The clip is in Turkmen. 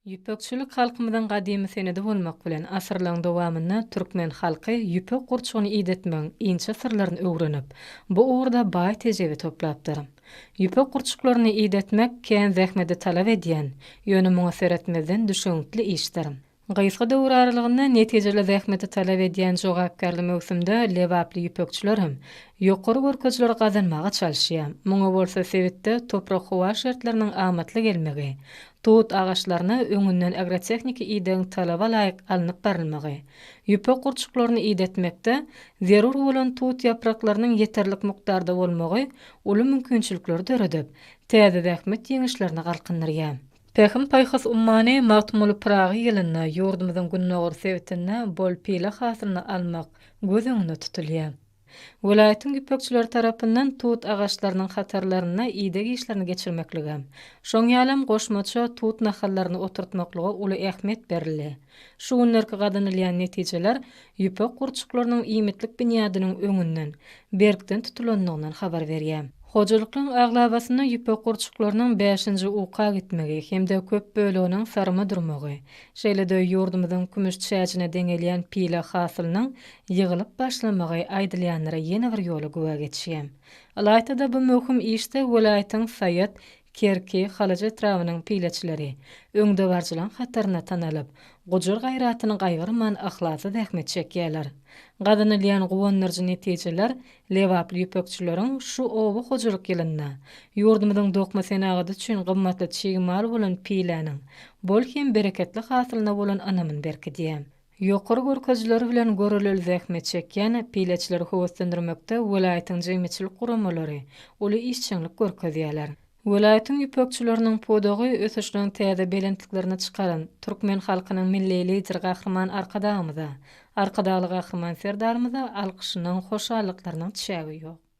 Ýüpekçilik halkymyzyň gadymy senedi bolmak bilen, asyrlaryň dowamynda türkmen halky ýüpek gurçugyny idetmegiň inçe syrlaryny öwrenip, bu ugurda baý tejribe toplapdyr. Ýüpek gurçuklaryny idetmek kän zähmeti talap edýän, ýöne muňa seretmezden düşewüntli işdir. Gysga döwür aralygynda netijeli zähmeti talap edýän jogapkärli möwsümde lebaply ýüpekçiler hem ýokary görkezijileri gazanmaga çalyşýar. Muňa bolsa sebitde toprak-howa şertleriniň amatly gelmegi, tut agaçlaryna öňünden agrotehniki idegiň talaba laýyk alnyp barylmagy, ýüpek gurçuklaryny idetmekde zerur bolan tut ýapraklarynyň ýeterlik mukdarda bolmagy uly mümkinçilikleri döredip, täze zähmet ýeňişlerine galkyndyrýar. Pähim-paýhas ummany Magtymguly Pyragy ýylynda ýurdumyzyň gündogar sebitinde bol pile hasylyny almak göz öňünde tutulýar. Welaýatyň ýüpekçileri tarapyndan tut agaçlarynyň hatarlarynda ideg işlerini geçirmeklige, şoň ýalam goşmaça tut nahallaryny oturtmaklyga uly ähmiýet berildi. Şu günlerki gazanylýan netijeler ýüpek gurçuklarynyň iýmitlik binýadynyň öňünden berkden tutulandygyndan habar berýär. Hojalyklaryň aglabasynda ýüpek gurçuklarynyň bäşinji uka gitmegi hem-de köp böleginiň saryma durmagy, şeýle-de ýurdumyzyň kümüş çäjine deňelýän pile hasylynyň ýygylyp başlamagy aýdylýanlara ýene bir ýola güwä geçýär. Ylaýta-da bu möhüm işde welaýatyň Saýat, Kerki, Halaç etrabynyň pileçileri öňdebaryjylaryň hatarynda tanalyp, gujur-gaýratyny gaýgyrman yhlasly zähmet çekýärler. Gazanylýan guwandyryjy netijeler lebaply ýüpekçileriň şu oba hojalyk ýylynda ýurdumyzyň dokma senagaty üçin gymmatly çig mal bolan piläniň bol hem bereketli hasylyna bolan ynamyny berkidýär. Ýokary görkezijileri bilen göreleli zähmet çekýän pileçileri höweslendirmekde welaýatyň jemgyýetçilik guramalary uly işjeňlik görkezýärler. Welaýatyň ýüpekçileriniň pudagy ösüşleň täze belentliklerine çykaran türkmen halkynyň Milli Lideri Gahryman Arkadagymyza, Arkadagly Gahryman Serdarymyza alkyşynyň, hoşallyklarynyň çägi ýok.